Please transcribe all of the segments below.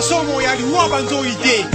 somo ya liwa banzoi te.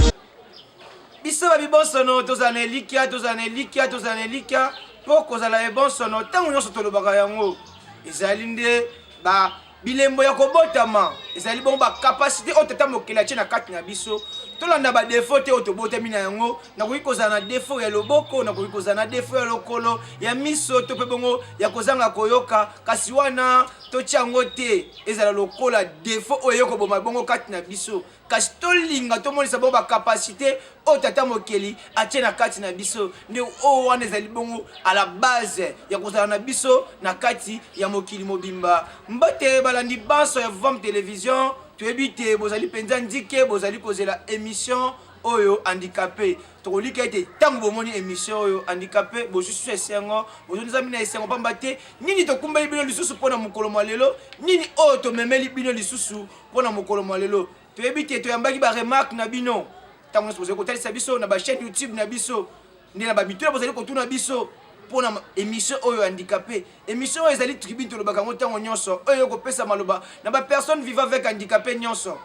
Biso ba bibosono tozala na elikya, tozala na elikya, tozala na elikya mpo kozala ebosono ntango nyonso tolobaka yango ezali nde ba bilembo ya kobotama, ezali bongo bakapasite oyo tata mokeli atie na kati na biso. Tolanda badefo te oyo tobotami na yango. Nakoki kozala na defo ya loboko, nakoki kozala na defo ya lokolo, ya miso, to mpe bongo ya kozanga koyoka, kasi wana totia yango te ezala lokola defo oyo eye koboma bongo kati na biso. Kasi tolinga tomonisa bongo bakapasite oyo tata mokeli atie na kati na biso, nde oyo wana ezali bongo à la base ya kozala na biso na kati ya mokili mobimba. Mbote balandi banso ya Vam Television, toyebi te bozali mpenza ndike bozali kozela emission oyo handicapé. Tokolika ete ntango bomoni emission oyo handicapé, bozwi susu esengo, bozonizami na esengo, pamba te nini tokumbeli bino lisusu mpo na mokolo mwa lelo, nini oyo tomemeli bino lisusu mpo na mokolo mwa lelo. Toyebi te toyambaki ba remarque na bino ntango nyonso bozali kotalisa biso na ba chaîne YouTube na biso, nde na bamituna bozali kotuna biso mpo na émission oyo handicapé. Émission oyo ezali tribune, tolobaka yango ntango nyonso, oyo ekopesa maloba na ba personne vivant avec handicapé nyonso,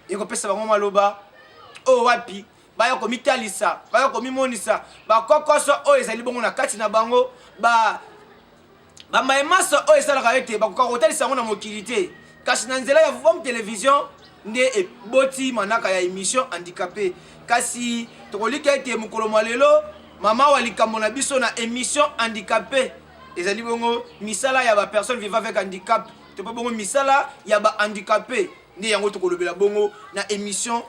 ekopesa bango maloba oyo wapi baya komitalisa, baya komimonisa bakokoso oyo ezali bongo na kati na bango, ba bamaye manso oyo esalaka ete bakoka kotalisa yango na mokili te. Kasi na nzela ya Vom Television nde eboti manaka ya émission handicapé. Kasi tokolika ete mokolo mwa lelo mama wa likambo na biso na émission handicapé ezali bongo misala ya ba personne vivant avec handicap, to mpe bongo misala ya ba handicapé, nde yango tokolobela bongo na émission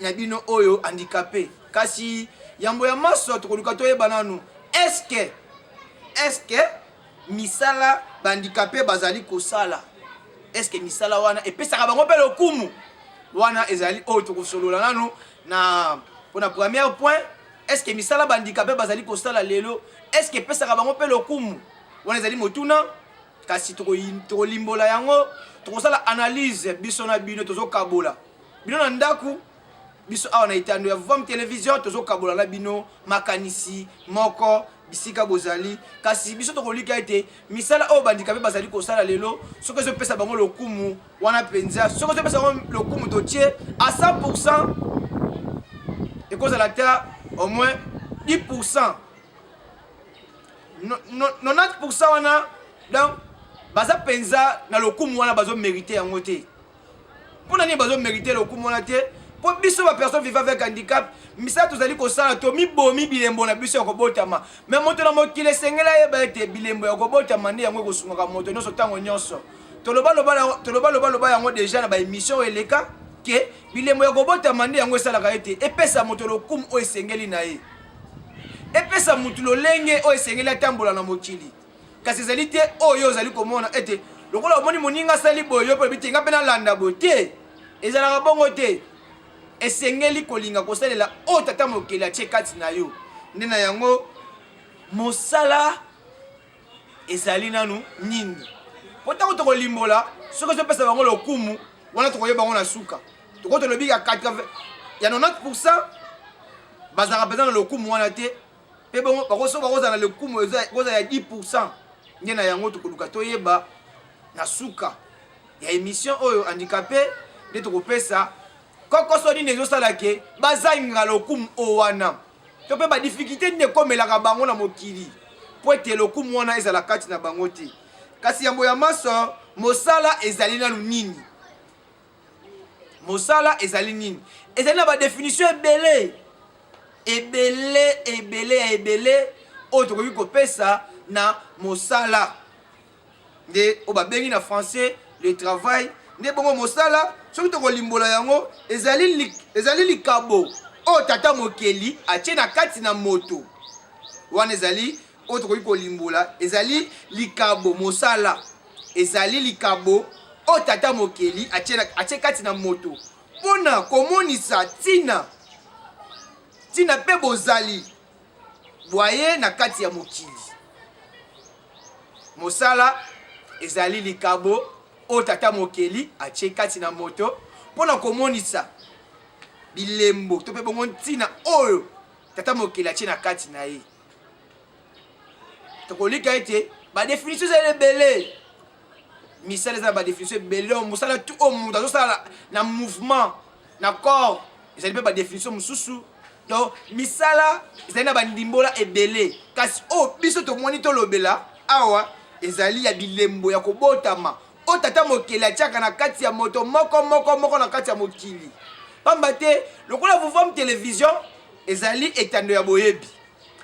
na bino oyo handicapé. Kasi yambo ya maso tokoluka toyeba nanu est-ce que misala bahandicapé bazali kosala, est-ce misala wana epesaka bango mpe lokumu? Wana ezali oyo tokosolola nanu na mpona premier point: est-ce que misala bahandicapé bazali kosala lelo, est-ce epesaka bango mpe lokumu? Wana ezali motuna, kasi tokolimbola yango, tokosala analyse biso na bino, tozokabola bino na ndako, biso awa na etando ya Vom Television tozokabola na bino makanisi moko bisika bozali. Kasi biso tokolika ete misala oyo bahandicapé bazali kosala lelo, soki ezopesa bango lokumu wana mpenza, soki ezopesa bango lokumu totie à 100, ekozala ta au moins 10, 90 wana donc baza mpenza na lokumu wana bazomérite yango te. Mpona nini bazomérite lokumu wana te? Mpo biso bapersone vivant avec handicap, misala tozali kosala, tomibomi bilembo na biso ya kobotama. Me moto na mokili esengeli ayeba ete bilembo ya kobotama nde yango ekosungaka moto nyonso ntango nyonso. Toloba loba loba yango déjà na baémission oyo eleka ke bilembo ya kobotama nde yango esalaka ete epesa moto lokumu oyo esengeli na ye, epesa motu lolenge oyo esengeli atambola na mokili. Kasi ezali te oyo ozali komona ete lokola omoni moninga asali boye, yo mpe olobi te nga mpe nalanda boye. Te, ezalaka bongo te. Esengeli kolinga kosalela oyo tata mokeli atie kati na yo. Nde na yango mosala ezali nanu nini? Mpo ntango tokolimbola soki ezopesa bango lokumu wana, tokoyeba bango na suka. Toko tolobi ya 80, ya 90 bazalaka mpenza na lokumu wana te, mpe bongo bakoso bakozala na lokumu ekozala ya 10. Nde na yango tokoluka toyeba na suka ya émission oyo handicapé, nde tokopesa kokoso nini ezosala ke bazangaka lokumu oyo wana, to mpe badifficulté nini ekomelaka bango na mokili po ete lokumu wana ezala kati na bango te. Kasi yambo ya maso, mosala ezali nanu nini? Mosala ezali nini? Ezali na badéfinition ebele ebele ebele ya ebele oyo tokoki kopesa na mosala, nde oyo babengi na français le travail. Nde bongo mosala, soki tokolimbola yango, ezali likabo oyo tata mokeli atie na kati na moto. Wana ezali oyo tokoki kolimbola, ezali likabo. Mosala ezali likabo oyo tata mokeli atie kati na moto mpona komonisa ntina mpe bozali bwaye na kati ya mokili. Mosala ezali likabo oyo tata mokeli atie kati na moto mpona komonisa bilembo to mpe bongo ntina oyo tata mokeli atie na kati na ye. Tokolika ete badéfinition ezali ebele. Misala eza na badefinition ebele. Oyo mosala tu oyo moto azosala na mouvement na corps ezali mpe badefinition mosusu. Donc misala ezali na bandimbola ebele, kasi oyo biso tomoni tolobela awa ezali ya bilembo ya kobotama oyo tata mokeli atiaka na kati ya moto moko moko moko na kati ya mokili. Pamba te lokola Vuvam Television ezali etando ya boyebi,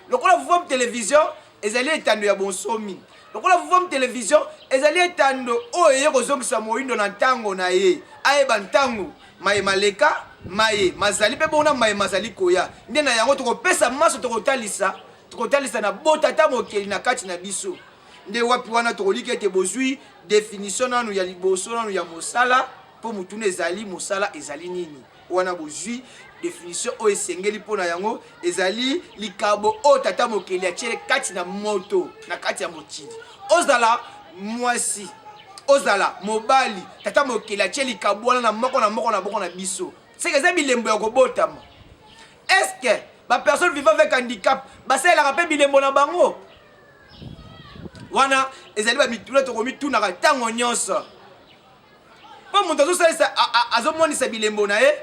lokola Vuvam Television ezali etando ya bonsomi, lokola Vuvam Television ezali etando oyo eye kozongisa moindo na ntango na ye, ayeba ntango maye maleka, maye mazali mpe bongo na maye mazali koya. Nde na yango tokopesa maso, tokotalisa, tokotalisa na botata mokeli na kati na biso. Nde wapi wana tokoliki ete bozwi definition nanu ya liboso nanu ya mosala, mpo motuna ezali mosala ezali nini? Wana bozwi definition oyo esengeli mpo na yango, ezali likabo oyo tata mokeli atie kati na moto na kati ya mokili. Ozala mwasi, ozala mobali, tata mokeli atie likabo wana na moko na moko na boko na biso. Seke eza bilembo ya kobotama. Est-ce que ba personnes vivant avec handicap basalelaka mpe bilembo na bango? Wana ezali ba mituna tokomitunaka ntango nyonso. Mpo moto azosalisa, azomonisa bilembo na ye,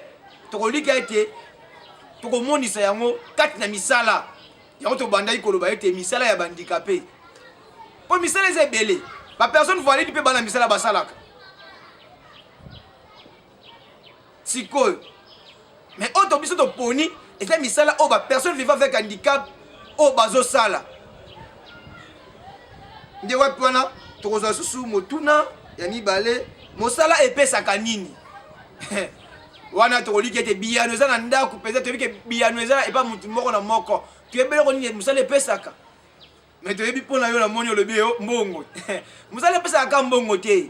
tokolika ete tokomonisa yango kati na misala. Yango tobandaki koloba ete misala ya bandikape, mpo misala eza ebele, ba personne valide mpe bana misala basalaka sikoyo. Mais oyo to biso toponi eza misala oyo ba personne vivant avec handicap oyo bazosala. Nde wapi wana tokozwa susu motuna ya mibale, mosala epesaka nini? Wana tokoliki ete biyano eza na ndako mpenza, toyebi ke biyano eza epa motu moko na moko. Toyebi eloko nini mosala epesaka, me toyebi mpo na yo namoni olobi yo mbongo. Mosala epesaka kaka mbongo te,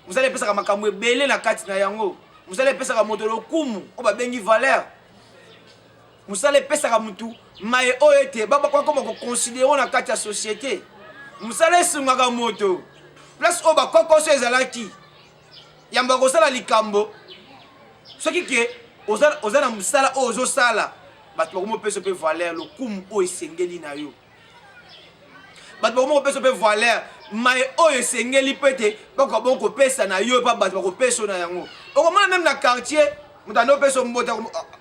mosala epesaka makambo ebele na kati na yango. Mosala epesaka moto lokumu oyo babengi valeur. Mosala epesaka motu maye oyo ete bakoma koconsidere na kati ya société. Mosala esungaka moto place oyo bakokoso ezalaki yambo ya kosala likambo. Soki ke oza, oza na mosala oyo ozosala, bato bakomopesa mpe valeur, lokumu oyo esengeli na yo. Bato bakoma kopesa mpe valeur maye oyo esengeli mpo ete bakoka bongo kopesa na yo, epa bato bakopesa na yango. Okomona meme na quartier, moto ando opesa mbote,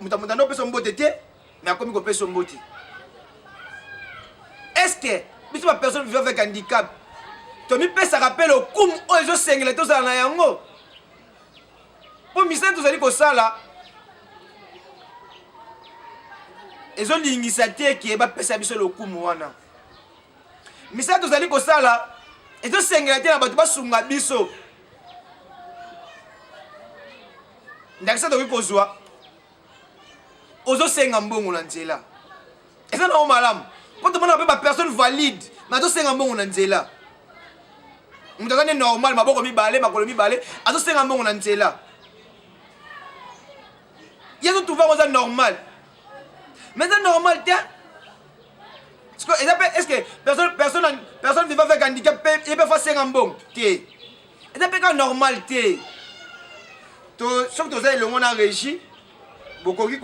moto ando opesa mbote te, mais akomi kopesa mbote. Est-ce que biso ba personne vivant avec handicap tomipesaka mpe lokumu oyo ezosengela tozala na yango? Mpo misala tozali kosala ezolingisa te ke bapesa biso lokumu wana. Misala tozali kosala ezosengela te na bato basunga biso. Ndakisa tokoki kozwa, ozosenga mbongo na nzela, eza nango malamu mpo tomonaka mpe bapersone valide, me azosenga mbongo na nzela. Moto aza nde normal, maboko mibale, makolo mibale, azosenga mbongo na nzela, ye azotrouve yango eza normal, mais eza normal te. Eza mpe est ce que personne vivant avec handicap mpe ye mpe fo asenga mbongo te? Eza mpe kaka normal te. Soki toza elongo na régie, bokoki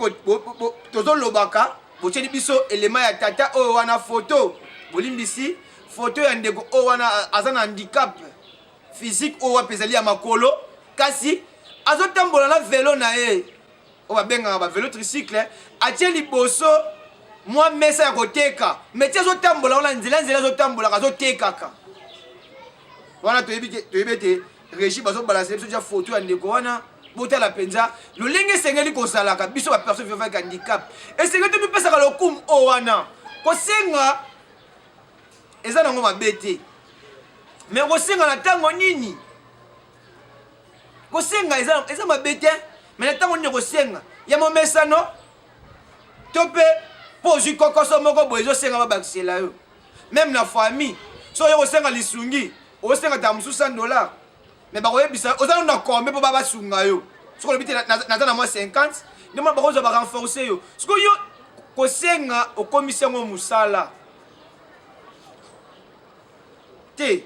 tozolobaka, botieli biso elema ya tata oyo wana foto, bolimbisi, foto ya ndeko oyo wana aza na handicap physique oyo wapi ezali ya makolo, kasi azotambola na velo na ye oyo babengaka bavelo tricycle, atie liboso mwa mesa ya koteka, mais ti azotambola wana nzela nzela azotambolaka, azotekaka wana. Toyebi ete régie bazobalanse biso dia foto ya ndeko wana. Botala mpenza lolenge esengeli kozalaka. Biso bapersone vivant avec handicap esengeli tomipesaka lokumu oyo wana. Kosenga eza nango mabe te, me kosenga na ntango nini? Kosenga eza mabe te, me na ntango nini kosenga? Ya momesano to mpe mpo ozwi kokoso moko boye ezosenga babakisela yo? Meme na famille, so oye kosenga lisungi, osenga ta mosusu 100 dollar, me bakoyebisa oza na kombe mpo basunga yo. Soki olobi te naza na mwa 50, nde mwa bakozwa barenforce yo. Soki yo kosenga okomisi yango mosala te.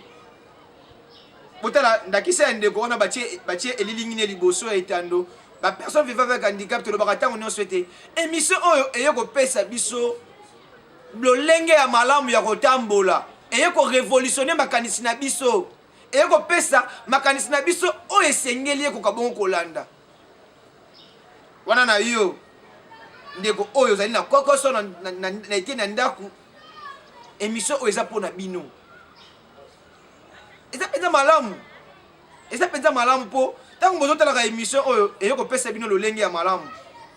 Botala ndakisa ya ndeko wana batie elilingi ne liboso ya etando bapersone vivant avec handicap. Tolobaka ntango nyonso ete émission oyo eye kopesa biso lolenge ya malamu ya kotambola, eye korevolutionne makanisi na biso. eye kopesa makanisi na biso oyo esengeli ekoka bongo kolanda wana na yo ndeko oyo ozali na kokoso na, na, na, na eteni ya ndako. Emission oyo eza mpo na bino, eza mpenza malamu, eza mpenza malamu mpo ntango bozotalaka emission oyo eye kopesa bino lolenge ya malamu.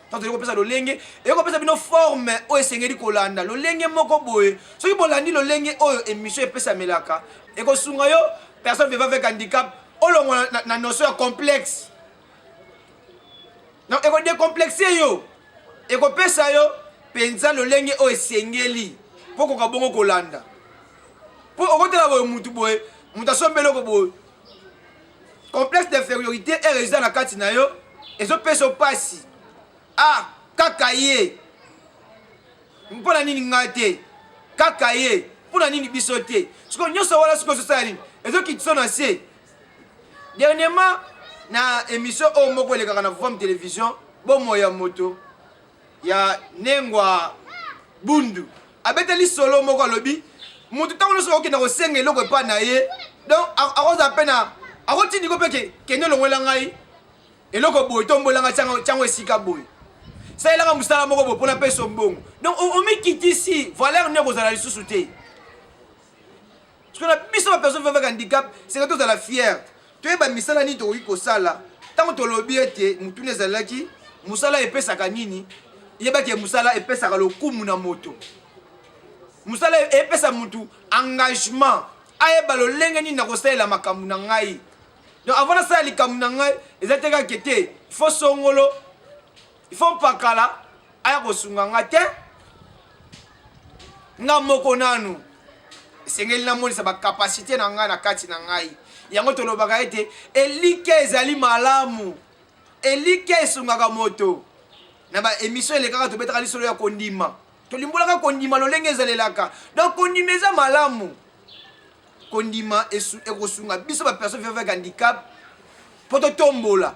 Ntango tozali kopesa lolenge, eye kopesa bino forme oyo esengeli kolanda lolenge moko boye. Soki bolandi lolenge oyo emission epesamelaka, ekosunga yo personne vivant avec handicap olongwa na, na, na notion ya complexe. Donc ekodecomplexe yo, ekopesa yo mpenza lolenge oyo esengeli mpo koka bongo kolanda. Mpo okotala boye mutu boye, moto asombi eloko boye, complexe d'infériorité ere eza na kati na yo, ezopesa yo mpasi. Ah, kaka ye, mpo na nini ngai te? Kaka ye, mpo na nini biso te? Sikoyo nyonso wana sikoyo ezosala nini? Ezokitisa na se. Dernièrement, na émission oyo moko elekaka na Vom Télévision, bomoi ya moto ya Nengwa Bundu abeteli solo moko, alobi moto ntango nyonso okokenda kosenga eloko epai na ye, donc akozala mpe na akotindiko mpe ke kende olongwela ngai eloko boye, tombola ngai tiango esika boye, salelaka mosala moko boye mpona pesa mbongo. Donc omikitisi, valeur nde ekozala lisusu te. Parce que na biso ba personnes vivant avec handicap, c'est que tozala fier, toyeba misala nini tokoki kosala. Ntango tolobi ete motuna ezalaki mosala epesaka nini, yebaki mosala epesaka lokumu na moto, mosala epesa motu engagement, ayeba lolenge nini nakosalela makambo na ngai. Donc avant nasala likambo na ngai, eza te kaka te il faut songolo, il faut mpakala aya kosunga nga te. Nga moko nanu esengeli namonisa bakapasite na ngai na kati na ngai. Yango tolobaka ete elikya ezali malamu, elikya esungaka moto. Na baemission elekaka tobetaka lisolo ya kondima, tolimbolaka kondima lolenge ezalelaka. Donc kondima eza malamu, kondima ekosunga biso bapersone vivant avec handicap mpo totombola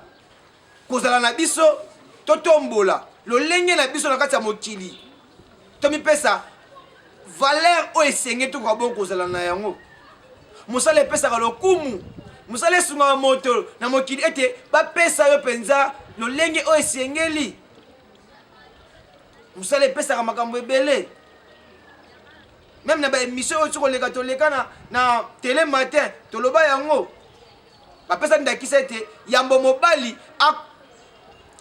kozala na biso, totombola lolenge na biso na kati ya mokili, tomipesa valeur oyo esengeli tokoka bongo kozala na yango. Mosala epesaka lokumu, mosala esungaka moto na mokili ete bapesa yo mpenza lolenge oyo esengeli. Mosala epesaka makambo ebele. Meme na baemission oyo soki koleka toleka na, na tele matin, toloba yango, bapesa ndakisa ete yambo mobali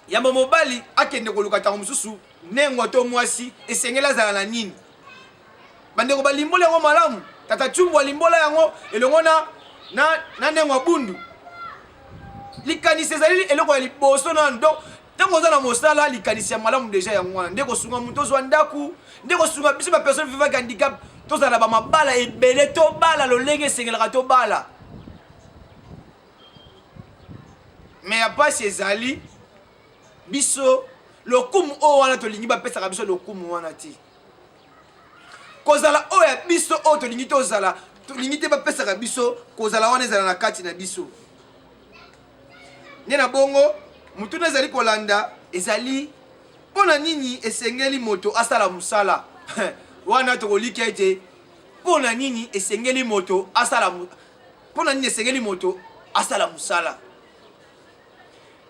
yambo mobali akende koluka ntango mosusu nengwa to mwasi, esengeli azala na nini. Bandeko balimbola yango malamu, tata Chumbu alimbola yango elongo na, na, na nengwa Bundu. Likanisi ezali eloko ya liboso nanu. Donc ntango oza na mosala, likanisi ya malamu deja yango wana nde kosunga moto ozwa ndako, nde kosunga biso bapersone vivant avec handicap tozala na bamabala ebele, tobala lolenge esengelaka tobala. Me ya mpasi ezali biso lokumu oyo wana tolingi bapesaka biso lokumu wana te, kozala oyo ya biso oyo tolingi tozala, tolingi te bapesaka biso kozala wana ezala na kati na biso. Nde na bongo motuna ezali kolanda ezali mpo na nini esengeli moto asala mosala wana. Tokolikia ete mpo na nini esengeli moto asala, mpo na nini esengeli moto asala mosala.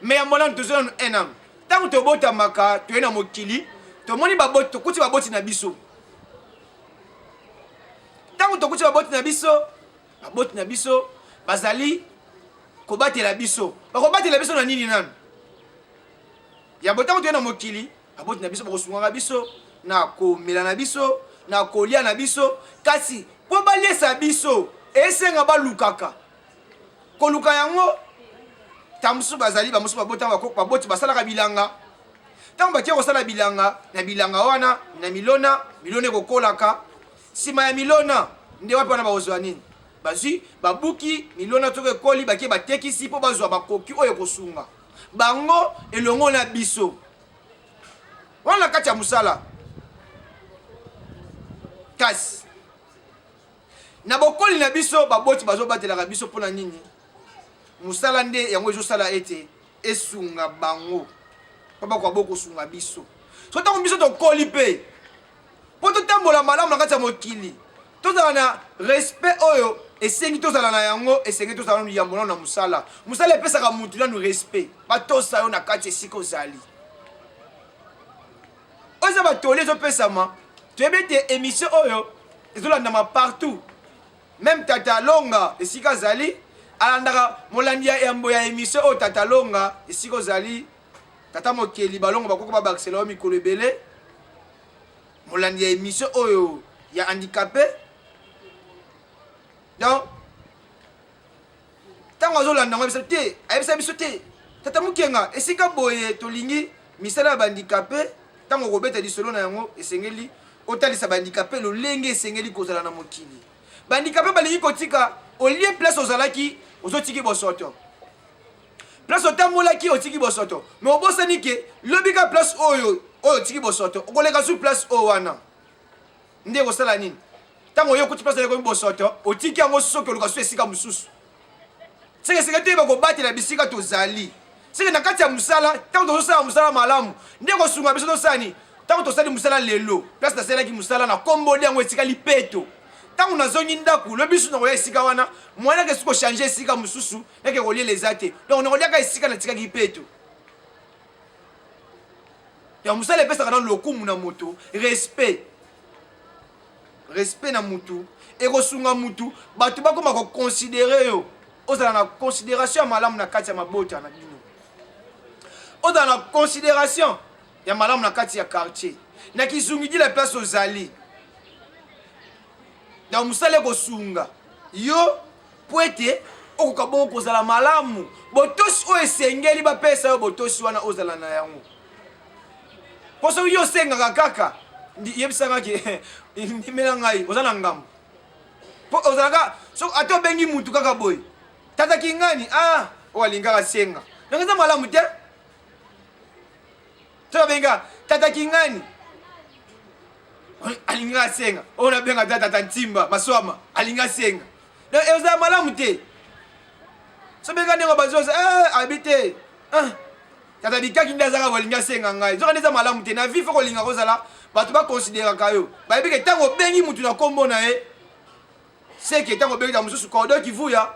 Me yambo nanu tozwi nanu un nanu, ntango tobotamaka toye na mokili, tomoni baboti, tokuti baboti na biso. Ntango tokuti baboti na biso, baboti na biso bazali kobatela biso. Bakobatela biso na nini nanu? Yambo ntango toye na mokili, baboti na biso bakosungaka biso na komela na biso, na kolia na biso. Kasi mpo baliesa biso, esenga balukaka koluka yango. Ntango mosusu bazali bamosusu babota, baboti basalaka bilanga. Ntango batie kosala bilanga, na bilanga wana na milona, milona ekokolaka. Nsima ya milona nde wapi wana bakozwa nini? Bazwi, babuki milona, soki ekoli bakie batekisi mpo bazwa bakoki oyo ekosunga bango elongo na biso wana na kati ya mosala. Kasi na bokoli na biso, baboti bazobatelaka biso mpo na nini? Mosala nde yango ezosala ete esunga bango mpo bakoka bokosunga biso. So ntango biso tokoli mpe mpo totambola malamu na kati ya mokili, tozala na respect oyo. esengi tozala na yango, esengi tozala nanu yambo nanu na mosala. Mosala epesaka mutu nanu respect, batosa yo na kati esika ozali. Oyo eza batoli ezopesama, toyebi ete émission oyo ezolandama partout. Meme Tata Longa esika azali alandaka molandi ya yambo ya émission oyo. Tata Longa esika ozali, Tata Mokeli balongo bakoko babakisela yo mikolo ebele. Molandi ya émission oyo ya handicapé, donc ntango azolanda yango ayebisa te, ayebisa biso te, Tata Mokenga, esika boye tolingi misala ya bahandicapé. Ntango okobeta lisolo na yango, esengeli otalisa bahandicapé lolenge esengeli kozala na mokili. Bahandicapé balingi kotika olie place ozalaki, ozotiki bosoto, place otambolaki otiki bosoto, mais obosani ke lobi ka place oyo oyo otiki bosoto, okoleka su place oyo wana nde ekosala nini? Ntango oyo okuti place ekomi bosoto, otiki yango, soki oluka su esika mosusu. Seke esenge toyeba kobatela bisika tozali. Seke na kati ya mosala, ntango tozosala mosala malamu, nde kosunga biso tosala nini? Ntango tosali mosala lelo, place nasalelaki mosala na komboli yango etikali peto. Ntango nazongi ndako lobi su, nakoya esika wana, mwana nake soki kochange esika mosusu nake koliela eza te, donc nakoliaka esika natikaki peto. Ya mosala epesaka nano lokumu na moto, respect, respect na mutu ekosunga mutu bato bakoma koconsidérer yo, ozala na considération ya malamu na kati ya mabota na bino, ozala na considération ya malamu na kati ya quartier, na kizungidila place ozali. Donc mosala ekosunga yo mpo ete okoka bongo kozala malamu. Botosi oyo esengeli bapesa yo, botosi wana ozala na yango, mpo soki yo osengaka kaka, yebisanga ke ndimela ngai, oza na ngambo, mpo ozalaka so ata obengi mutu kaka boye, tata kingani, ah, oyo alingaka senga, donc eza malamu te. So babenga tata kingani, alingi asenga, oyo nabenga ta tata Ntimba Maswama, alingi asenga, donc ezala malamu te. So benga ndenge bazosa eh, abi te, ah, tata bikaki nde azaka bolingi asenga ngai, zoka nde eza malamu te. Na vie faut kolinga kozala bato bakonsideraka yo, bayebi ke ntango obengi mutu na nkombo na ye, seke ntango obengi ta mosusu Kordo Kivuya,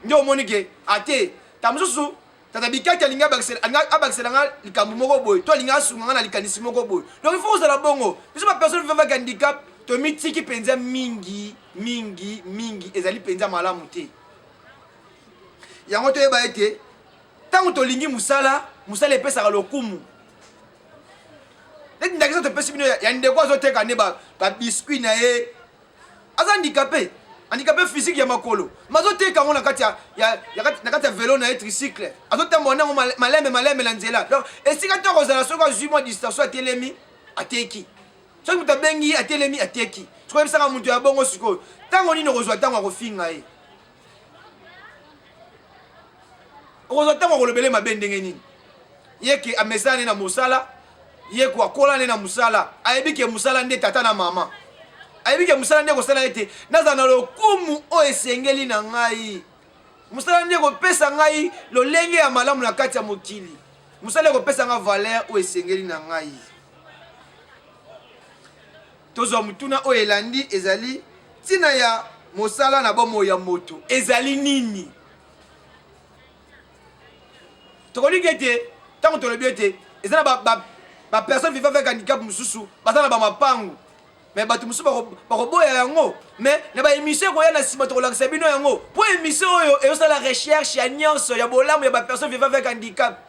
nde omoni ke ate ta mosusu tata bikaki alingi abakisela nga likambo moko boye, to alingi asunga nga na likanisi moko boye. Donc il faut kozala bongo. Biso bapersone vivant avec handicap tomitiki mpenza mingi mingi mingi, ezali mpenza malamu te. Yango toyeba ete ntango tolingi mosala, mosala epesaka lokumu. Neti ndakisa topesi bino ya ndeko azoteka nde babiscuit na ye, aza handicapé, handicapé physique ya makolo, ma azoteka yango na kati ya, ya, ya, na kati ya velo na ye, tricycle, azotambola nango malembe malembe na nzela. Donc esika to akozala, soki azwi mwa distance, atelemi, ateki. Soki moto abengi ye, atelemi, ateki. Soki oyebisaka moto ya bongo sikoyo, ntango nini okozwa ntango akofinga ye? Okozwa ntango akolobele mabe ndenge nini? Ye ke amesana ne na mosala, ye ko akola ne na mosala, ayebi ke mosala nde tata na mama, ayebi ke mosala nde kosala ete nazala na lokumu oyo esengeli na ngai, mosala nde kopesa ngai lolenge ya malamu na kati ya mokili, mosala ekopesa ngai valeur oyo esengeli na ngai. Tozwa motuna oyo elandi, ezali ntina ya mosala na bomoi ya moto ezali nini? Tokolingi ete ntango tolobi ete eza na bapersone vivant avec handicap mosusu baza na bamapangu, mais bato mosusu bakoboya yango. Mais na baémission ekoya na nsima tokolakisa bino yango, mpo émission oyo ezosala recherche ya nyonso ya bolamu ya bapersone vivant avec handicap.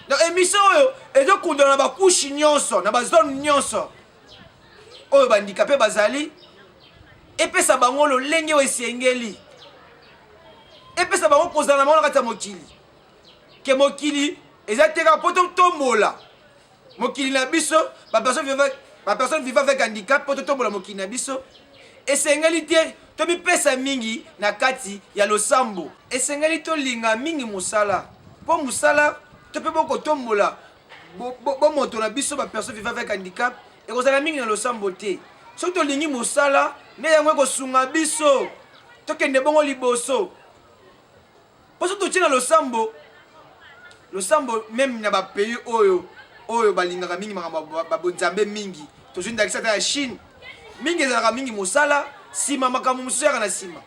Donc émission oyo ezokundola na bakushi nyonso, na bazone nyonso oyo bahandicapé bazali, epesa bango lolenge oyo esengeli, epesa bango kozala na bango na kati ya mokili, ke mokili eza te kaka mpo totombola mokili na biso, bapersone vivant avec handicap. Mpo totombola mokili na biso, esengeli te tomipesa mingi na kati ya losambo, esengeli tolinga mingi mosala, mpo mosala to mpe bokotombola bomoto na biso bapersone vivant avec handicap ekozala mingi na losambo te. Soki tolingi mosala, nde yango ekosunga biso tokende bongo liboso, mpo soki totie na losambo, losambo même na bapays oyo balingaka mingi makambo babonzambe mingi, tozwi ndakisa ata ya Chine, mingi ezalaka mingi mosala. Nsima makambo mosusu eyaka na nsima.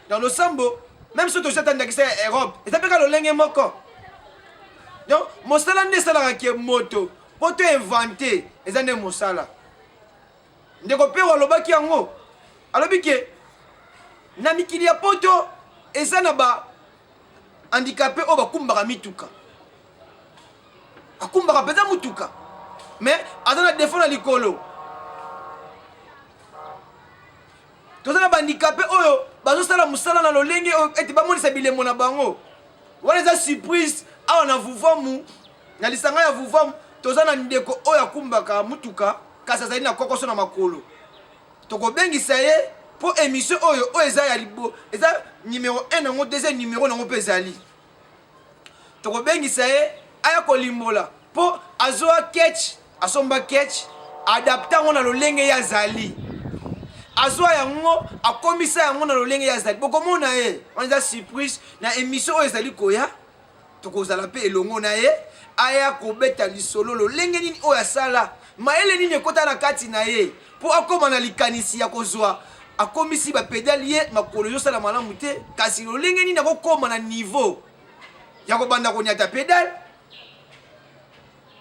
Na losambo, meme soki tozwi ata ndakisa ya Europe, eza mpe kaka lolenge moko. Donc mosala nde esalaka ke moto mpo to invente eza nde mosala. Ndeko Pero alobaki yango, alobi ke na mikili ya poto eza na ba handicapé oyo bakumbaka mituka, akumbaka mpenza motuka mais aza na defo na likolo. Toza na bahandicapé oyo bazosala mosala na lolenge oyo ete bamonisa bilembo na bango. Wana eza surprise. Awa na Vuvamu, na lisanga ya Vuvamu, toza na ndeko oyo akumbaka motuka kasi azali na kokoso na makolo. Tokobengisa ye mpo émission oyo oyo eza ya libo, eza numero 1 nango, deuxième numero nango mpe ezali. Tokobengisa ye aya kolimbola mpo azwa ketch, asomba ketch, adapte yango na lolenge ye azali, azwa yango akomisa yango na lolenge ye azali. Bokomona ye, wana eza surprise na émission oyo ezali koya. Tokozala mpe elongo na ye aya kobeta lisolo lolenge nini oyo asala, mayele nini ekota na kati na ye mpo akóma na likanisi ya kozwa, akomisi bapedale ye makolo ezosala malamu te, kasi lolenge nini akokóma na niveau ya kobanda konyata pedale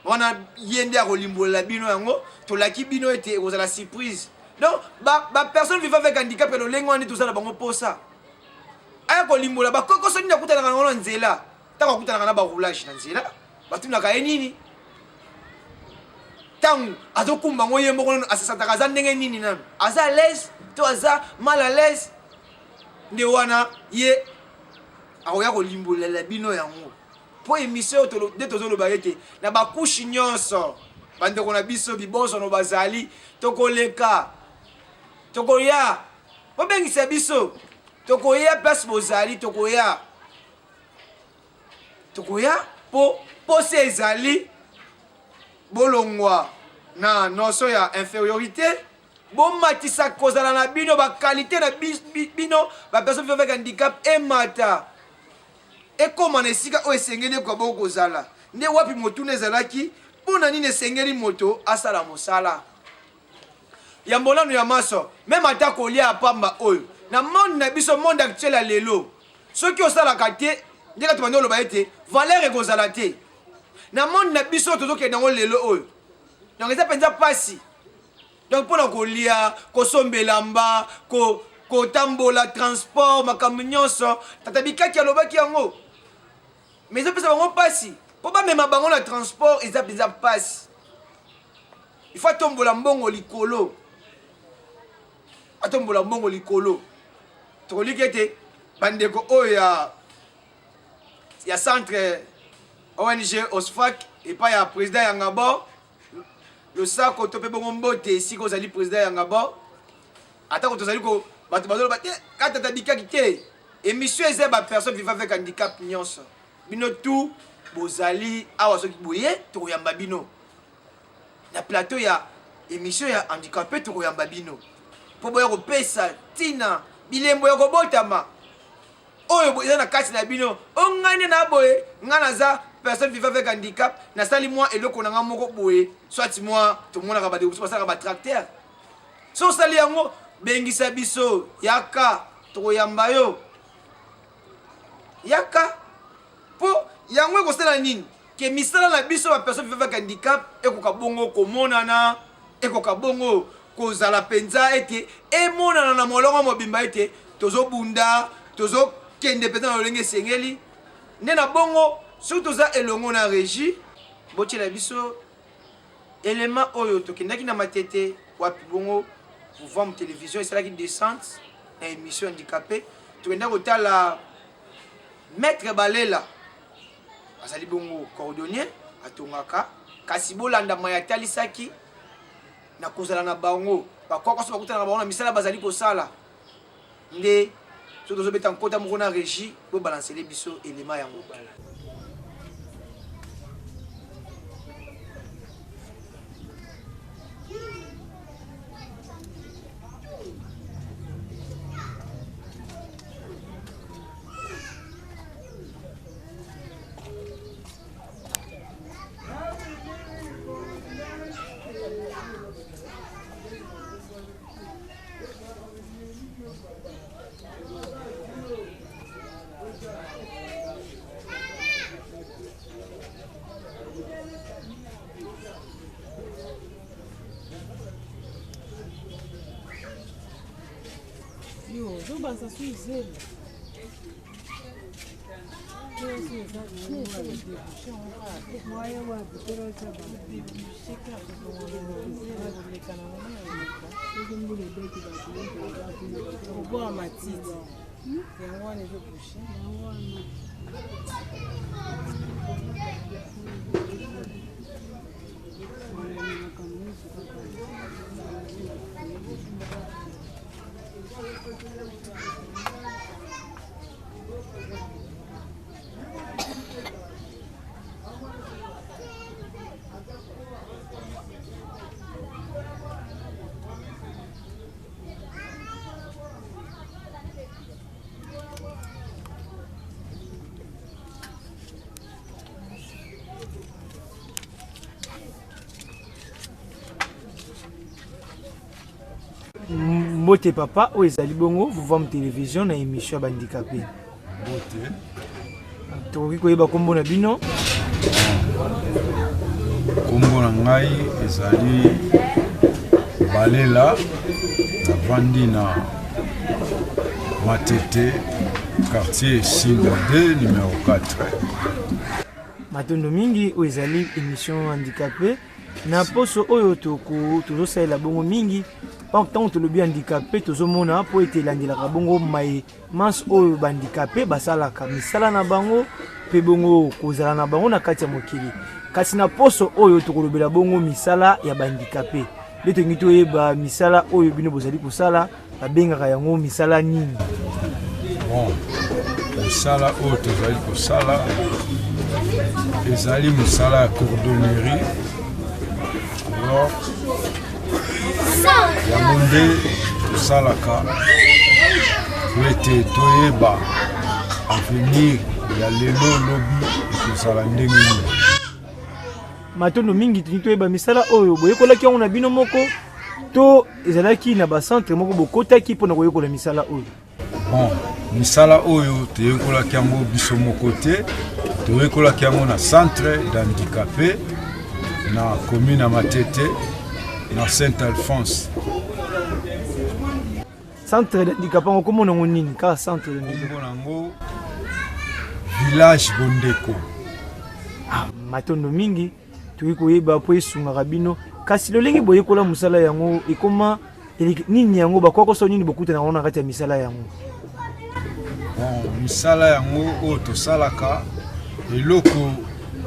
wana. Ye nde akolimbolela bino yango. Tolaki bino ete ekozala surprise. Donc bapersone ba vivant avec handicap ya lolenge wana nde toza na bango mposa aya kolimbola bakokoso nini akutanaka nango na nzela. Ntango akutanaka na baroulage na nzela, batunaka ye nini? Ntango azokumba yango ye moko nano asasantaka aza ndenge nini? Nano aza à l'aise to aza mal à l'aise? Nde wana ye akoya kolimbolela bino yango. Mpo émission oyo nde tozoloba ete na bakushe nyonso bandeko na biso bibonsono bazali, tokoleka, tokoya, bobengisa biso, tokoya place bozali, tokoya, tokoya mpo posa ezali. Bolongwa na notion ya infériorité, bomatisa kozala na bino, bakalite na bino bapersone vivant avec handicap emata, ekóma na esika oyo esengeli ekoka bongo kozala. Nde wapi motuna ezalaki: mpo na nini esengeli moto asala mosala? Yambo nanu ya maso, meme ata kolia ya pamba oyo na monde na biso, monde actuel ya lelo, soki osalaka te, ndenge tobandi oloba ete valeur ekozala te na monde na biso tozokende yango lelo oyo. Donc eza mpenza mpasi. Donc mpona kolia, kosomba elamba, kotambola, transport, makambo nyonso, tata Bikaki alobaki yango, mais ezopesa bango mpasi mpo bamema bango na transport, eza mpenza mpasi. Il faut atombola mbongo likolo, atombola mbongo likolo. Tokoliki ete bandeko oyo ya centre ONG OSFAC epai ya président ya Ngabor, losako to mpe bongo mbote esika ozali, président ya Ngabor. Atako tozali ko bato bazoloba te katata Bikaki te, émission eza ya bapersone vivant avec handicap nyonso. Bino tout bozali awa, soki boye tokoyamba bino na plateau ya émission ya handicapé, tokoyamba bino mpo boya kopesa ntina bilembo ya kobotama oyo eza na kati na bino. O ngai nde na boye, ngai naza personne vivant avec handicap, nasali mwa eloko na ngai moko boye, soit mwa tomonaka bandeko biso basalaka batracteur. So osali yango, bengisa biso, yaka, tokoyamba yo, yaka. Mpo yango ekosala nini? Ke misala na biso bapersone vivant avec handicap ekoka bongo komonana, ekoka bongo kozala mpenza ete emonana na molongo mobimba ete tozobunda, tozokende mpenza na lolenge esengeli. Nde na bongo, soki toza elongo na régie, botiela biso elema oyo tokendaki na Matete, wapi bongo Vuvamu Télévision esalaki descente na émission handicapé. Tokendaki kotala maître Balela, azali bongo cordonnier, atongaka. Kasi bolanda mai atalisaki na kozala na bango bakokoso bakutanaka bango na misala bazali kosala. Nde soki tozobeta nkota moko na régie, bobalansele biso elema yango. Kobwaka matiti yango wana ezobouche. Mbote papa, oyo ezali bongo Vuvam Television na émission ya bandikape. Mbote. Tokoki koyeba nkombo na bino? Nkombo na ngai ezali Balela, navandi na Matete, quartier Singa 2 numéro 4. Matondo mingi, oyo ezali émission handicapé. Na poso oyo tozosalela bongo mingi ntango tolobi handicapé, tozomona mpo ete elandelaka bongo maye manso oyo bahandicapé basalaka misala na bango mpe bongo kozala na bango na kati ya mokili. Kasi na poso oyo tokolobela bongo misala ya bahandicapé, nde tolingi toyeba misala oyo bino bozali kosala, babengaka yango misala nini? Bon, mosala oyo tozali kosala ezali mosala ya cordonnerie. Alors yango nde tosalaka po ete toyeba avenir ya lelo, lobi ekozala ndenge nini. Matondo mingi, tolingi toyeba misala oyo boyekolaki yango na bino moko to ezalaki na bacentre moko bokotaki mpona koyekola misala oyo? Bon, misala oyo toyekolaki yango biso moko te, toyekolaki yango na centre d'handicapé na commune ya Matete, na Saint Alphonse. Centre d'handicapé yango komona yango nini kaka centre d'handicapé? Kombo nango village Bondeko. Ah, matondo mingi, tokoki koyeba mpo esungaka bino. Kasi lolenge boyekola mosala yango ekoma nini yango, bakwakoso nini bokutana yango na kati ya misala yango? Bon, misala yango oyo tosalaka, eloko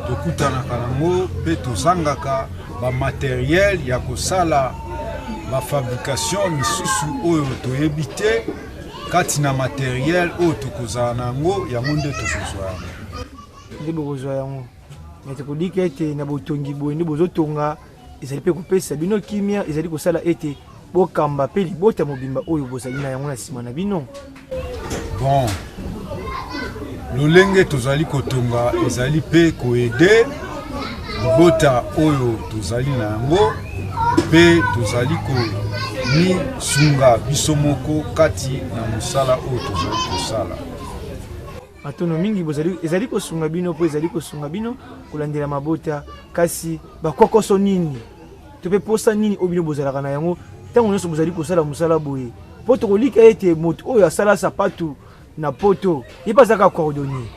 tokutanaka nango mpe tozangaka bamateriel ya kosala bafabrication misusu oyo toyebi te. Kati na materiel oyo tokozala na yango, yango nde tokozwa yango. Nde bokozwa yango. Me tokolika ete na botongi boye nde bozotonga, ezali mpe kopesa bino kimia, ezali kosala ete bokamba mpe libota mobimba oyo bozali na yango na nsima na bino. Bon, lolenge tozali kotonga ezali mpe koede libota oyo tozali na yango, mpe tozali komisunga biso moko kati na mosala oyo tozali kosala. Matono mingi, bozali ezali kosunga bino mpo ezali kosunga bino kolandela mabota. Kasi bakokoso nini to mpe posa nini oyo bino bozalaka na yango ntango nyonso bozali kosala mosala boye? Mpo tokolika ete moto oyo asala sapatu na poto, ye mpe azalaka cordonnier.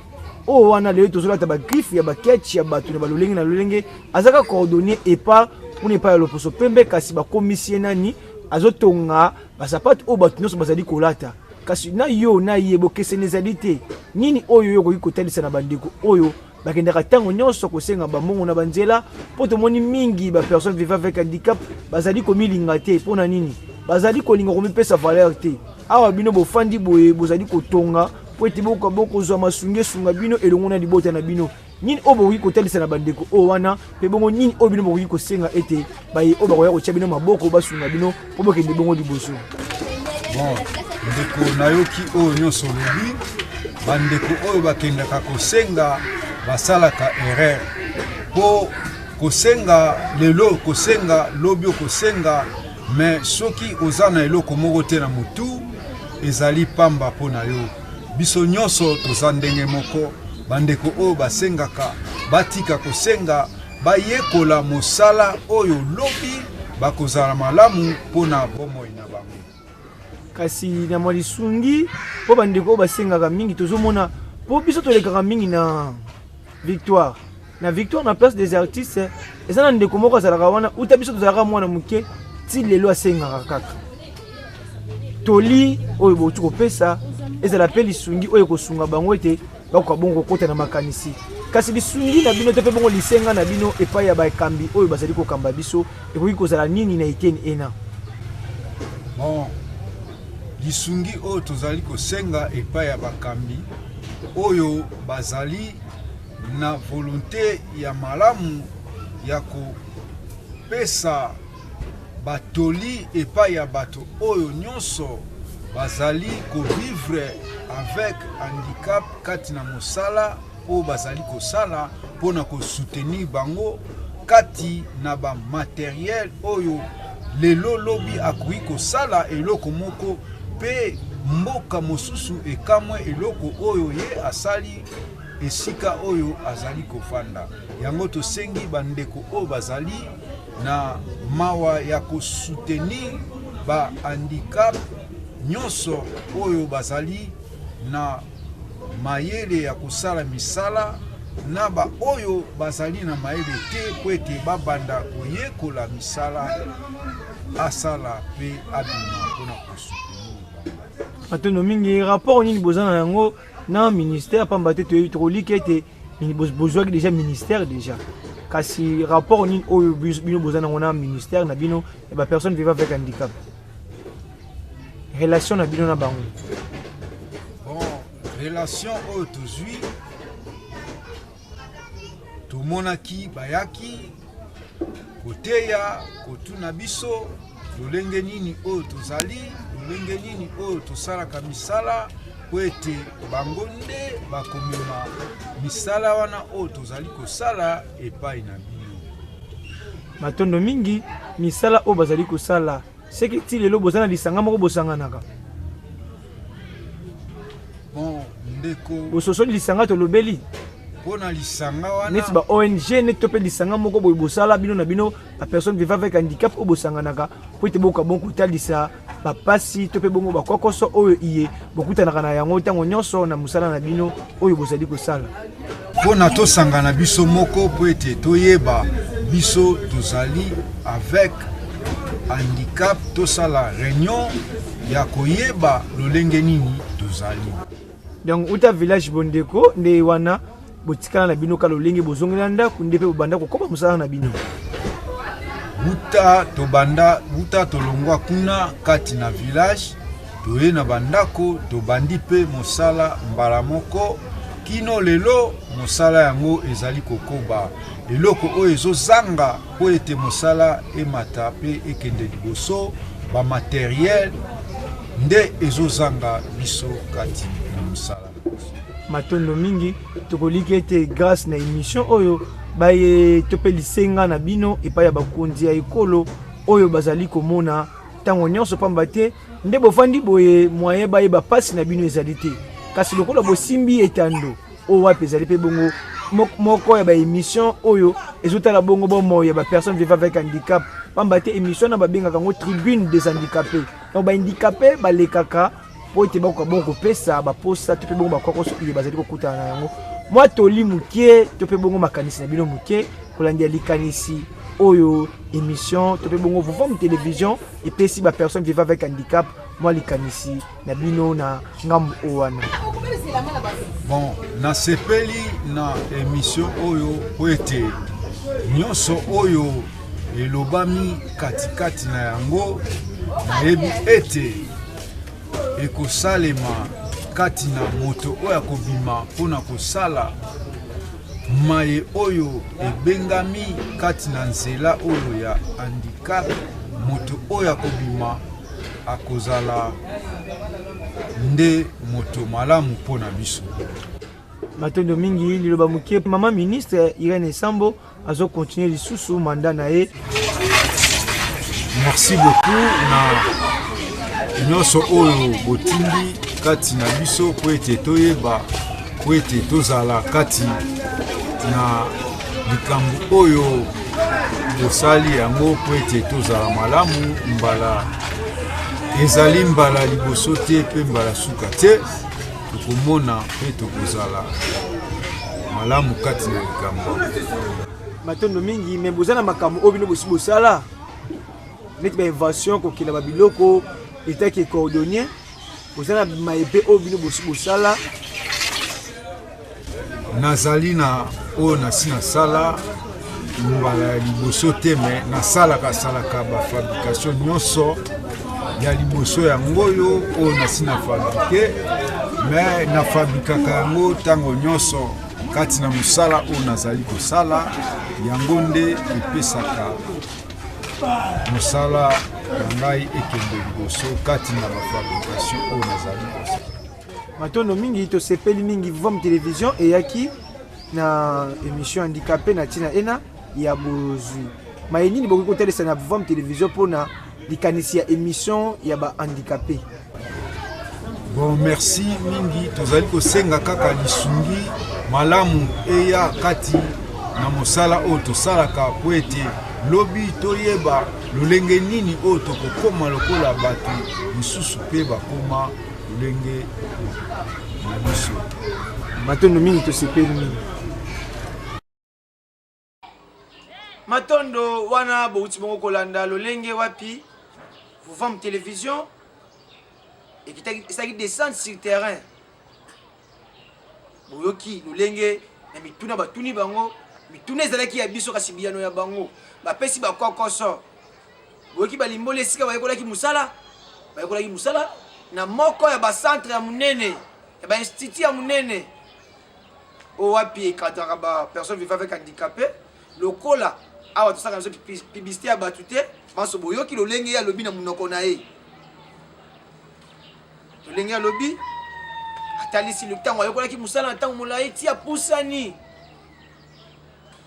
Oyo wana lelo tozolata bagriffe ya baketch ya bato na balolenge na lolenge, azalaka cordonnier epa kuna epai ya loposo pembe, kasi bakomisi ye nani azotonga basapatu oyo bato nyonso bazali kolata. Kasi na yo na ye bokeseni ezali te. Nini oyo yo okoki kotalisa na bandeko oyo bakendaka ntango nyonso kosenga bambongo na banzela? Mpo tomoni mingi bapersone vivant avec handicap bazali komilinga te. Mpo na nini bazali kolinga komipesa valeur te? Awa bino bofandi boye, bozali kotonga mpo ete bokozwa masungi esunga bino elongo na libota na bino. Nini oyo bokoki kotalisa na bandeko oyo wana, mpe bongo nini oyo bino bokoki kosenga ete baye oyo bakoya kotia bino maboko basunga bino mpo bokende bongo liboso? Bon, ndeko, nayoki oyo nyonso olobi. Bandeko oyo bakendaka kosenga basalaka erreur, mpo kosenga lelo, kosenga lobi, okosenga, me soki oza na eloko moko te na motu, ezali pamba mpo na yo. Biso nyonso toza ndenge moko. Bandeko oyo basengaka batika kosenga, bayekola mosala oyo lobi bakozala malamu mpo na bomoi na bango. Kasi na mwa lisungi mpo bandeko oyo basengaka mingi, tozomona mpo biso tolekaka mingi na Victoire, na Victoire na Place des Artistes, eza na ndeko moko azalaka wana uta biso tozalaka mwana moke ti lelo, asengaka kaka. Toli oyo bouti kopesa ezala mpe lisungi oyo ekosunga bango ete bakoka bongo kokota na makanisi. Kasi lisungi na bino to mpe bongo lisenga na bino epai ya bakambi oyo bazali kokamba biso ekoki kozala nini na eteni ena? Bon, lisungi oyo tozali kosenga epai ya bakambi oyo bazali na volonte ya malamu ya kopesa batoli epai ya bato oyo nyonso bazali kovivre avec handicap kati na mosala oyo bazali kosala, mpo na kosoutenir bango kati na bamateriel oyo lelo lobi akoki kosala eloko moko mpe mboka mosusu ekamwe eloko oyo ye asali esika oyo azali kofanda. Yango tosengi bandeko oyo bazali na mawa ya kosoutenir ba handicap nyonso oyo bazali na mayele ya kosala misala na baoyo bazali na mayele te, mpo ete babanda koyekola misala, asala mpe abima mpona kosoutenir bango. Matondo mingi. Rapport nini boza na yango na ministère? Pamba te toyebi, tokolika ete bozwaki déjà ministère déjà, kasi rapport nini oyo bino boza nango na ministère na bino ya bapersonnes vivant avec handicap, relation na bino na bango? Bon, relation oyo tozwi, tomonaki bayaki koteya, kotuna biso lolenge nini oyo tozali, lolenge nini oyo tosalaka misala, po ete bango nde bakomema misala wana oyo tozali kosala epai na bino. Matondo mingi. Misala oyo bazali kosala, seke ti lelo boza na lisanga moko bosanganaka? Bon, ndeko, bososoli lisanga tolobeli? Mpo na lisanga wana, neti ba ONG, neti to mpe lisanga moko boye bosala bino na bino bapersonnes vivant avec handicap oyo bosanganaka po ete bokoka bongo kotalisa bapasi to mpe bongo bakwakoso oyo iye bokutanaka na yango ntango nyonso na mosala na bino oyo bozali kosala. Mpo na tosangana biso moko mpo ete toyeba biso tozali avec handicap, tosala réunion ya koyeba lolenge nini tozali. Donc uta village Bondeko nde wana botikala na bino ka lolenge bozongela ndako nde mpe bobanda kokoba mosala na bino? Wuta tobanda, wuta tolongwa kuna kati na village, toye na bandako, tobandi mpe mosala mbala moko kino lelo. Mosala yango ezali kokoba. Eloko oyo ezozanga mpo ete mosala emata mpe ekende liboso, bamateriel nde ezozanga biso kati na mosala na biso. Matondo mingi. Tokoliki ete grâce na émission oyo baye to mpe lisenga na bino epai ya bakonzi ya ekolo oyo bazali komona ntango nyonso, pamba te nde bofandi boye, moyen bayeba mpasi na bino ezali te, kasi lokola bosimbi etando oyo wapi ezali mpe bongo moko ya baémission oyo ezotala bongo bomoi ya bapersonnes vivant avec handicap, pamba te émission na babengaka yango Tribune des handicapés. Donc bahandicapé balekaka mpo ete bakoka bongo kopesa baposa to mpe bongo bakwakoso iye bazali kokutana na yango. Mwa toli moke to mpe bongo makanisi na bino moke kolandela likanisi oyo émission to mpe bongo Vovom Télévision epesi bapersonnes vivant avec handicap, mwa likanisi na bino na ngambo oyo wana? Bon, nasepeli na émission oyo po ete nyonso oyo elobami katikati na yango, nayebi ete ekosalema kati na moto oyo akobima mpona kosala maye oyo ebengami kati na nzela oyo ya handicap. Moto oyo akobima akozala nde moto malamu mpo na biso. Matondo mingi. Liloba moke, mama ministre Irene Esambo azokontinue lisusu mandat na ye. Merci beaucoup na nyonso oyo botindi kati na biso mpo ete toyeba, mpo ete tozala kati na likambo oyo bosali yango, mpo ete tozala malamu mbala. Ezali mbala liboso te mpe mbala suka te, tokomona mpe tokozala malamu kati na likambo yango. Matondo mingi, me boza na makambo oyo bino bosi bosala neti ba invention, kokela ba biloko etaki cordonnier, boza na maye oyo bino bosi bosala? Nazali na oyo nasi nasala mbala ya liboso te, me nasalaka salaka bafabrication nyonso. Ya liboso yango oyo oyo nasi na fabrike, me nafabrikaka yango ntango nyonso kati na mosala oyo nazali kosala. Yango nde epesaka mosala na ngai ekende liboso kati na bafabrication oyo nazali kosala. Matondo mingi, tosepeli mingi. Vom Télévision eyaki na émission handicapé na ntina ena ya bozwi maye nini bokoki kotalisa na Vom Télévision mpona likanisi ya émission ya bahandicapé? Bon, merci mingi. Tozali kosenga kaka lisungi malamu eya kati na mosala oyo tosalaka, po ete lobi toyeba lolenge nini oyo tokokoma lokola bato misusu mpe bakoma lolenge na biso. Matondo mingi, tosepeli mingi. Matondo wana bouti bongo kolanda lolenge wapi Vovam Télévision esalaki descente sur terrain. Boyoki lolenge na mituna batuni bango, mituna ezalaki ya biso, kasi biyano ya bango bapesi bakokoso. Boyoki balimboli esika bayekolaki mosala, bayekolaki mosala na moko ya bacentre ya monene, ya bainstitut ya monene oyo wapi ekadraka bapersone vivant avec handicapé. Lokola awa tosalaka biso publicité ya bato te, banso boyoki lolenge ye alobi na monoko na ye, lolenge alobi, atalisi ntango ayekolaki mosala na ntango molai ti apusani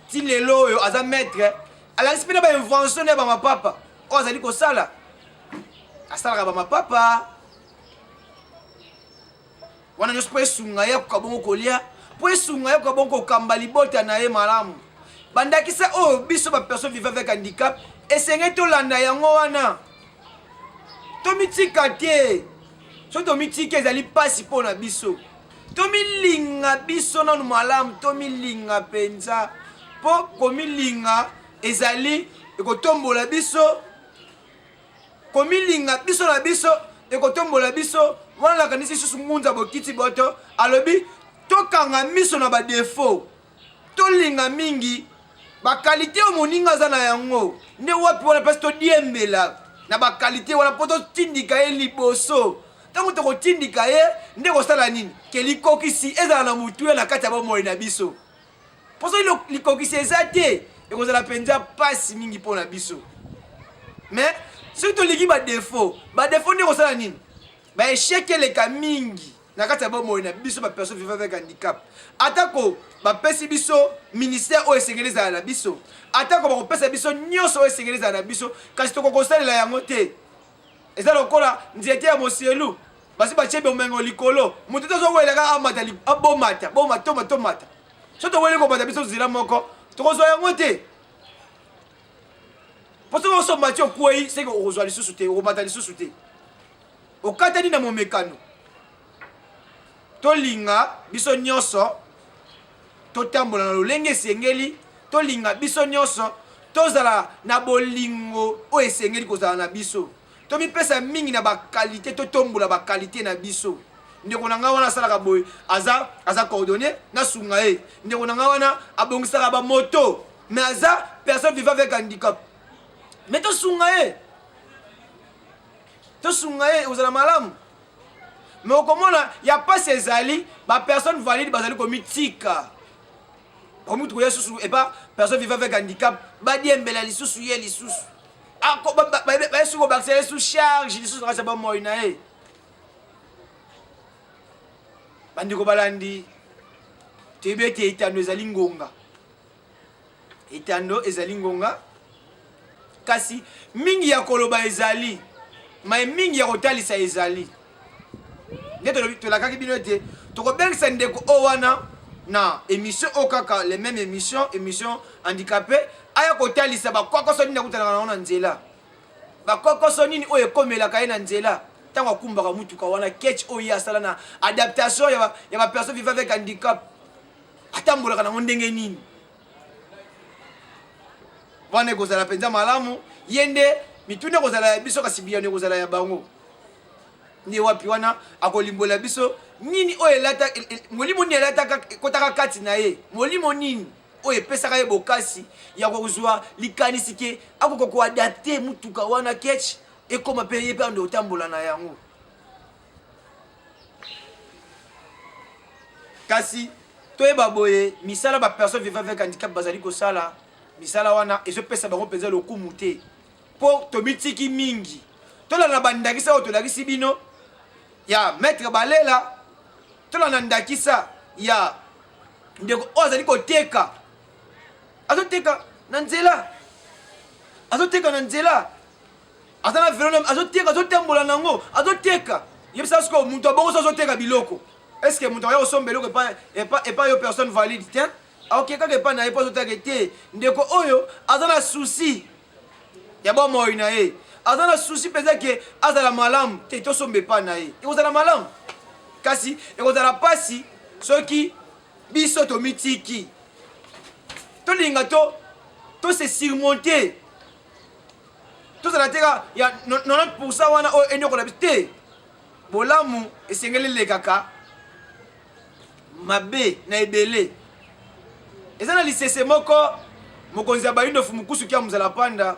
ti lelo oyo aza maître. Alakisi mpe na bainvention ya bamapapa oyo azali kosala, asalaka bamapapa wana nyonso mpo esunga ye akoka bongo kolia, mpo esunga ye akoka bongo kokamba libota na ye malamu. Bandakisa oyo biso bapersone vivant avec handicap esengeli tolanda yango wana. Tomitika te. Soki tomitiki, ezali mpasi mpo na biso. Tomilinga biso nanu malamu, tomilinga mpenza, mpo komilinga ezali ekotombola biso. Komilinga biso na biso ekotombola biso. Wana nakanisi lisusu Ngunza Bokiti Boto alobi tokanga miso na badefo, tolinga mingi bakalite oyo moninga aza na yango. Nde wapi wana mpasi todiembela na bakalite wana mpo totindika ye liboso. Ntango tokotindika ye, nde kosala nini ke likokisi ezala na motuya na kati ya bomoi na biso? Mpo soki likokisi eza te, ekozala mpenza mpasi mingi mpo na biso. Mais soki tolingi badefo, badefo nde kosala nini? Baechec eleka mingi na kati ya bomoi na biso bapersone vivant avec handicap. Atako bapesi biso ministère oyo esengeli ezala na biso, atako bakopesa biso nyonso oyo esengeli ezala na biso, kasi tokoki kosalela yango te. Eza lokola nzete ya moselu, basi batie bomengo likolo, moto te azowela kaka amata, abomata, bomata, tomata, tomata. Soki toweli komata biso nzela moko, tokozwa yango te. Mpo soki osomba ti okwei, seke okozwa lisusu te, okomata lisusu te, okatani na momekano. Tolinga biso nyonso totambola na lolenge esengeli, tolinga biso nyonso tozala na bolingo oyo esengeli kozala na biso, tomipesa mingi na bakalite, totombola bakalite na biso. Ndeko na ngai wana asalaka boye, aza cordonnier, nasunga ye. Ndeko na ngai wana abongisaka bamoto, mais aza personne vivant avec handicap, mais tosunga ye, tosunga ye, ozala malamu. Mais okomona ya mpasi ezali bapersone valide bazali komitika, bakomi koya susu epa personne vivant avec handicap, badiembela lisusu ye lisusu, baye suki kobakisa ye su charge lisusu na kati ya bomoi na ye. Bandeko balandi, toyebi ete etando ezali ngonga, etando ezali ngonga, kasi mingi ya koloba ezali, mai mingi ya kotalisa ezali. Nde tolakaki bino ete tokobengisa ndeko oyo wana na émission oyo kaka, le même émission, émission handicapé, aya kotalisa bakwakoso nini akutanaka nango na nzela. Bakokoso nini oyo ekomelaka ye na nzela ntango akumbaka motuka wana, ketch oyo ye asala na adaptation ya ba personnes vivant avec handicap, atambolaka nango ndenge nini? Wana ekozala mpenza malamu. Ye nde mituna ekozala ya biso, kasi biyano ekozala ya bango. Nde wapi wana akolimbola biso nini oyo elata, molimo nini elataka, ekotaka kati na ye, molimo nini oyo epesaka ye bokasi ya kozwa likanisi ke akoka koadapte motuka wana ketch ekoma mpe ye mpe ando otambola na yango. Kasi toyeba boye, misala ba personnes vivant avec handicap bazali kosala, misala wana ezopesa bango mpenza lokumu te, mpo tomitiki mingi. Tolanda bandakisa oyo tolakisi bino ya Maître Balela, tolanda ndakisa ya ndeko oyo azali koteka, azoteka na nzela, azoteka na nzela, aza na velo, azoteka, azotambola nango, azoteka. Yebisa sikoyo moto abongo so azoteka biloko, est ce que moto akoya kosomba eloko epa yo personne valide te? Akoke kaka epa na ye mpo azotaka te. Ndeko oyo aza na souci ya bomoi na ye, aza na souci mpenza ke azala malamu te, tosomba epa na ye, ekozala malamu. Kasi ekozala mpasi soki biso tomitiki, tolinga to se surmonter, tozala te kaka ya 90% wana oyo enyokola biso te. Bolamu esengeli elekaka mabe na ebele. Eza na lisese moko mokonzi ya Bayindo Fumukusu Kia Muzala Panda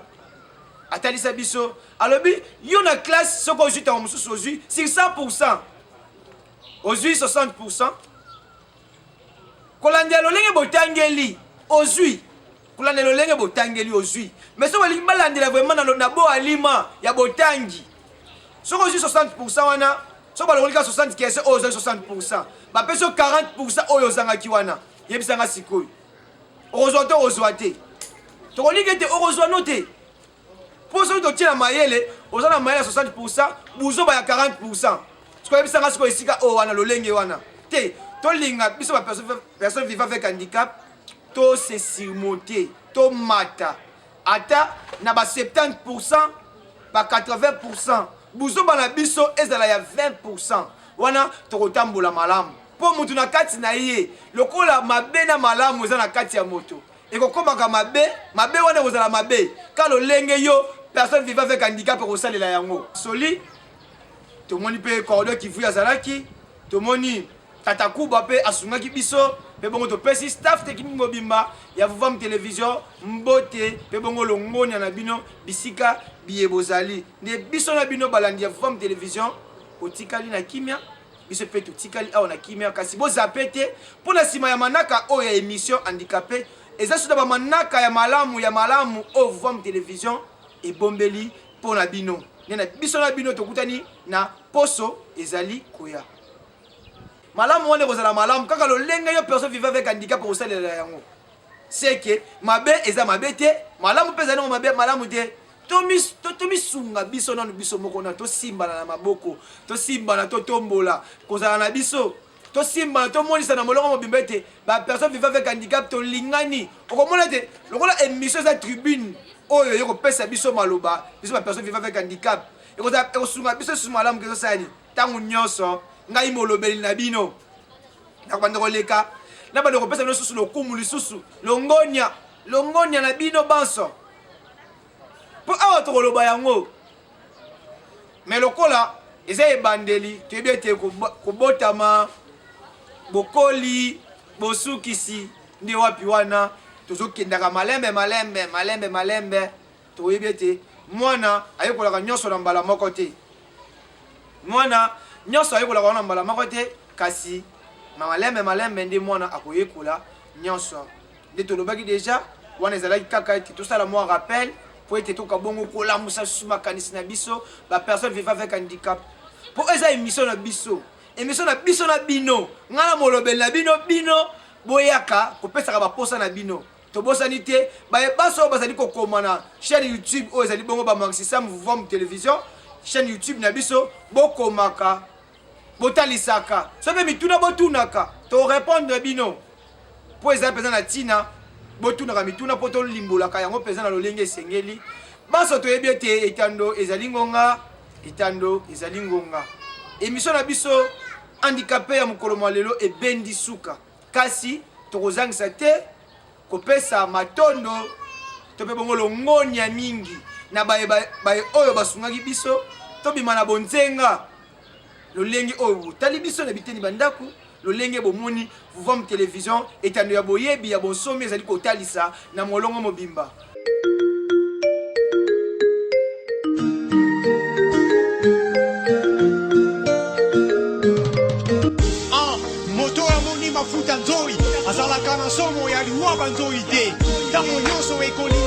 atalisa biso, alobi yo na classe soki ozwi ntango mosusu ozwi sur 100% ozwi 60%, kolandela lolenge botangeli ozwi, kolandela lolenge botangeli ozwi, mais soki balingi balandela vraiment na bo alima ya botangi, soki ozwi 60% wana, soki balongoli kaka 60 question oyo ozwaki 60%, bapesi yo 40% oyo ozangaki wana, yebisa nga sikoyo okozwa to okozwa te? Tokolinga ete okozwa no te, mpo soki totie na mayele, oza na mayele ya 60%, buzoba ya 40%. Sikoyo yebisa nga sikoyo esika oyo wana lolenge wana te. Tolinga biso ba personne vivant avec handicap to se surmonter, tomata ata na ba 70%, ba 80%, buzoba na biso ezala ya 20%, wana tokotambola malamu. Mpo moto na kati na ye, lokola mabe na malamu eza na kati ya moto, ekokomaka mabe, mabe wana ekozala mabe ka lolenge yo personne vivant avec handicap ekosalela yango. Soli tomoni mpe Cordon Kivu azalaki, tomoni Tata Kuba mpe asungaki biso, mpe bongo topesi staff technique mobimba ya Vuvam Television mbote, mpe bongo longonya na bino bisika biye bozali. Nde biso na bino balandi ya Vuvam Television botikali na kimia, biso mpe totikali awa na kimia, kasi bozape te mpo na nsima ya manaka oyo ya émission handicapé eza soda ba manaka ya malamu ya malamu oyo Vuvam Television ebombeli mpo na bino. Nde na biso na bino tokutani na poso ezali koya. Malamu wana ekozala malamu kaka lolenge yo personne vivant avec handicap okosalela yango. C'est que mabe eza mabe te, malamu mpe ezali nango mabe malamu te. Tomisunga biso nanu biso moko nanu, tosimbana na maboko, tosimbana, totombola kozala na biso, tosimbana, tomonisa na molongo mobimba ete ba personne vivant avec handicap tolingani. Okomona ete lokola émission eza tribune oyo eye kopesa biso maloba, biso ba personne vivant avec handicap, ekosunga biso lisusu malamu ke ezosala nini. Ntango nyonso ngai molobeli na bino nakobanda koleka, nabanda kopesa bino susu lokumu, lisusu longonya, longonya na bino banso, mpo awa tokoloba yango. Me lokola eza ebandeli, toyebi ete kobotama, bokoli, bosukisi nde wapi wana tozokendaka malembe malembe malembe malembe. Toyebi ete mwana ayekolaka nyonso na mbala moko te, mwana nyonso ayekolaka wana mbala moko te, kasi na malembe malembe nde mwana akoyekola nyonso. Nde tolobaki deja wana, ezalaki kaka ete tosala mwa rappel mpo ete toka bongo kolamusa susu makanisi na biso ba personne vivant avec handicap, mpo eza émission na biso, émission na biso na bino, ngai na molobeli na bino, bino boyaka kopesaka baposa na bino. Tobosani te baye banso oyo bazali kokoma na chaîne YouTube oyo ezali bongo ba Maxisam Vuvam Television, chaîne YouTube na biso, bokomaka, botalisaka, soki mpe mituna botunaka, to répondre bino, mpo eza mpenza na ntina botunaka mituna mpo tolimbolaka yango mpenza na lolenge esengeli. Banso toyebi ete etando ezali ngonga, etando ezali ngonga. Emission na biso handicapé ya mokolo mwa lelo ebendi suka, kasi tokozangisa te kopesa matondo to mpe bongo longonya mingi na baye baye oyo basungaki biso tobima na bonzenga lolenge oyo botali biso na biteni bandako lolenge bomoni Vuvam Television etando ya boyebi ya bonsomi ezali kotalisa na molongo mobimba. Ah, moto amoni mafuta nzoi azalaka na somo ya liwa banzoi te ntango nyonso ekolinga.